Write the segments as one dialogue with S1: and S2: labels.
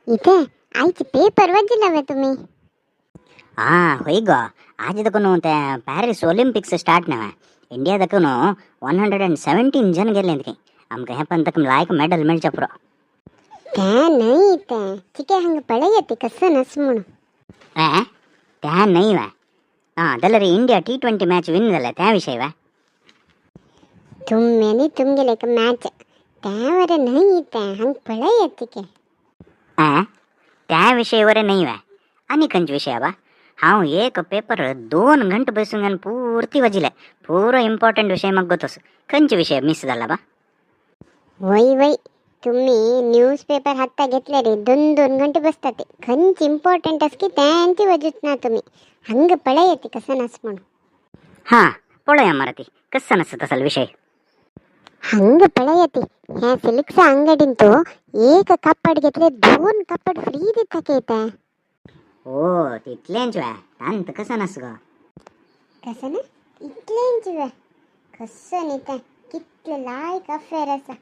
S1: इथे आयचे पेपर वाचिलावे तुम्ही?
S2: हां होय गो, आज दकून ते पॅरिस ऑलिम्पिक्स स्टार्ट नव्हे. इंडिया दकून 117 जण गेले की आमकां हें पण तक लायक मेडल मेळचे पुरो.
S1: ते न्हय ते ठीक आहे, हंग पळय कसं नस म्हणून.
S2: ए त्या नाही वा. हां जाल्यार इंडिया T20 match win जालें त्या विशय वा.
S1: तुमी आनी तुमगेले एक मॅच त्यावर न्हय ते हंग पळय तिके.
S2: आ त्या विशय वर नाही वा, आनी खंयचे विशय बा? हांव एक पेपर 2 घंटे बसून पुर्ती वाजिले, पुरो इम्पॉर्टंट विशय म्हाका गोतोस. खंयचे विशय मिस जाला बा?
S1: वय वय, तुम्ही न्यूज पेपर हाता घेतले रे 2-2 घंटे बसतात, खंयचे इम्पॉर्टंट आस की त्यांची वजूच ना तुम्ही. हंग पळय ती कसं नस म्हणून.
S2: हां पळया मरे ती कसं नसत असल विशय.
S1: हंग पळय ती ह्या सिल्क्सा अंगडीन तो एक कपड घेतले 2 कपड फ्री दिता की ते.
S2: ओ तितलेंच वा, तांत कसं नस गो?
S1: कसं ना इतलेंच वा, कसं न्ही तें कितले लायक अफेर आसा.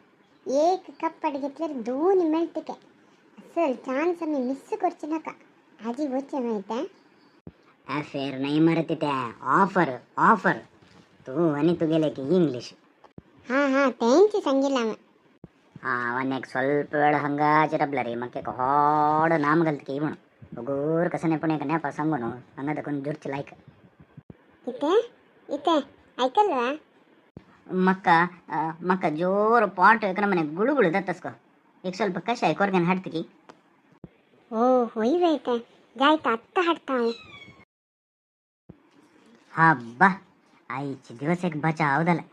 S1: एक कपड घेतल्यार 2 मेळटा काय, असल चान्स आमी मिस करचे नाका. आजी वचचें मागीर तें.
S2: अफेर नाही मरे ते, ऑफर ऑफर. तूं आनी तुगेले की इंग्लीश.
S1: हां हां तेंच सांगिल्लें हांवें.
S2: हां आनी एक ಸ್ವಲ್ಪ ವೇಳ ಹಂಗಾಚೆ ರಬ್ಲ ರೀ ಮಕ್ಕೆ ಹೊಡ ನಾಮ ಗಲ್ತಿಕೆ म्हणून ಒಗೂರ್ कसं पण एक नेपा सांगू न्हू हांगा दाखोवन जुडचे लायक.
S1: इथे इथे ऐकलवा?
S2: मक्का मक्का जोर पाट एक नमನೆ ಗುಳುಗುಳು ದತ್ತಸ್ಕೊ. एक ಸ್ವಲ್ಪ ಕಷಾಯ ಕೊರ್ಗನ್ ಹಾಡ್ತಿಕಿ.
S1: ಓ ಹೊಯ್ ವೈತೆ ಜಾಯ್ತ ಅತ್ತ ಹಾಡ್ತಾ.
S2: ಹಬ್ಬ आईच दिवस एक बचाव झाला.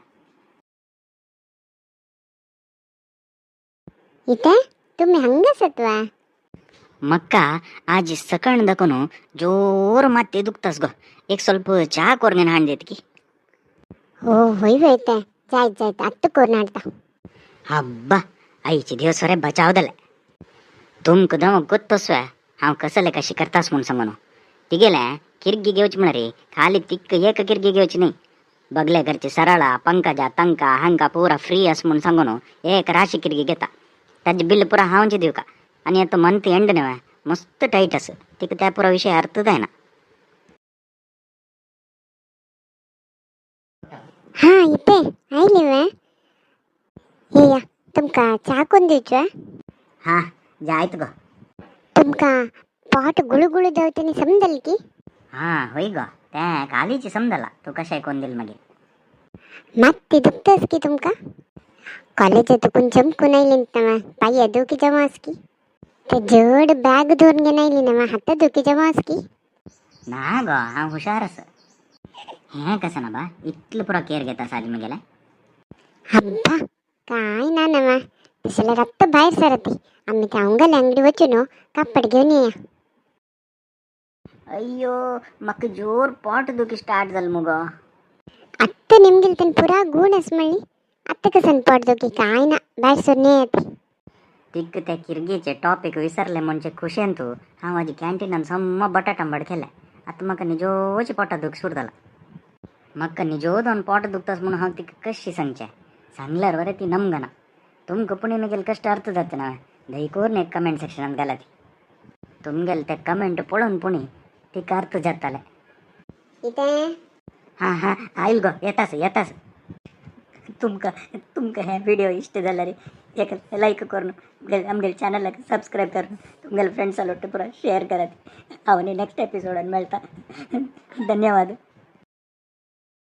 S1: इथे तुम्ही हंगसत्वा?
S2: मक्का आज सकाळ दाखवून जोर माते दुखतास गो, एक ಸ್ವಲ್ಪ चहा कोरगेन हाण देत की.
S1: हो होय वैते जायत जायत अत्त कोरून हाडता.
S2: हब्बा आईचे दिवस रे बचाव झाला. तुमक दम गोत्तोस हांव कसले कशी करतास म्हणून सांगून तिगेले किरगी घेवची म्हणा रे, खाली तिक्क एक किरगी घेवची नाही. बगले घरचे सरळा पंकजा तंका हांका पुरा फ्री अस म्हणून सांगून एक राशी किरगी घेता, ताजे बिल पुरा हांवचे दिवका. आनी आतां मंथ एंड न्हय मस्त टायट आस, तिका त्या पुरा विशय अर्थ जायना.
S1: हां इथे आयली वे. येया तुमकां च्या कोन्न दिवचो?
S2: हां जायत गो.
S1: तुमकां पोट गुळुगुळू जावचें समजल की?
S2: हां होय गो, तें कालीच समजला. तूं कशें कोन्न दिल मागीर?
S1: मात्ती दुखतास की तुमकां? कॉलेजातून चमकून आयली नवा पांया दुखी जमा आस की? ते जड बॅग धरून घेवन आयली नवा हाता दुखी जमा आस की?
S2: ना गो हांव हुशार आसा. हें कसं ना बा इतलें पुरो केअर घेता साली म्हगेलें?
S1: अब्बा काय ना नवा तशें जाल्यार आत्तां भायर सरत आमी त्या अंगले अंगडी वचून कापड घेवन येया.
S2: अय्यो म्हाका जोर पोट दुखी स्टार्ट जालें मुगो.
S1: आत्तां निमगेल तेन्ना पुरा गूण आस म्हणली, आत्तां कसन पोट दुखी? काय ना भायर सरून येया ती.
S2: तिक त्या किरगेचे टॉपीक विसरले म्हणजे खुशेन तूं. हांव आजी कॅन्टीनान सम्म बटाट आंबट केले, आतां म्हाका निजोची पोटा दुख सुरू जाला. म्हाका निजो दोन पोट दुखतास म्हणून हांव तिका कशी सांगचें? सांगल्यार बरें ती नमगना. तुमकां पुणी मागीर कश्ट अर्थ जाता ना, दही करून एक कमेंट सेक्शनान घाला ती. तुमगेले ते कमेंट पळोवन पुणी तिका अर्थ जाताले.
S1: इथे
S2: हां हां आयल गो, येतास येतास. तुमकां तुमकां हे व्हिडिओ इश्ट जाल्यार एक लायक करून आमगेले चॅनलाक सबस्क्रायब करून तुमगेले फ्रेंड्सा लोट पुरा शेअर करात. हांव आनी नेक्स्ट एपिसोडान मेळटा. धन्यवाद.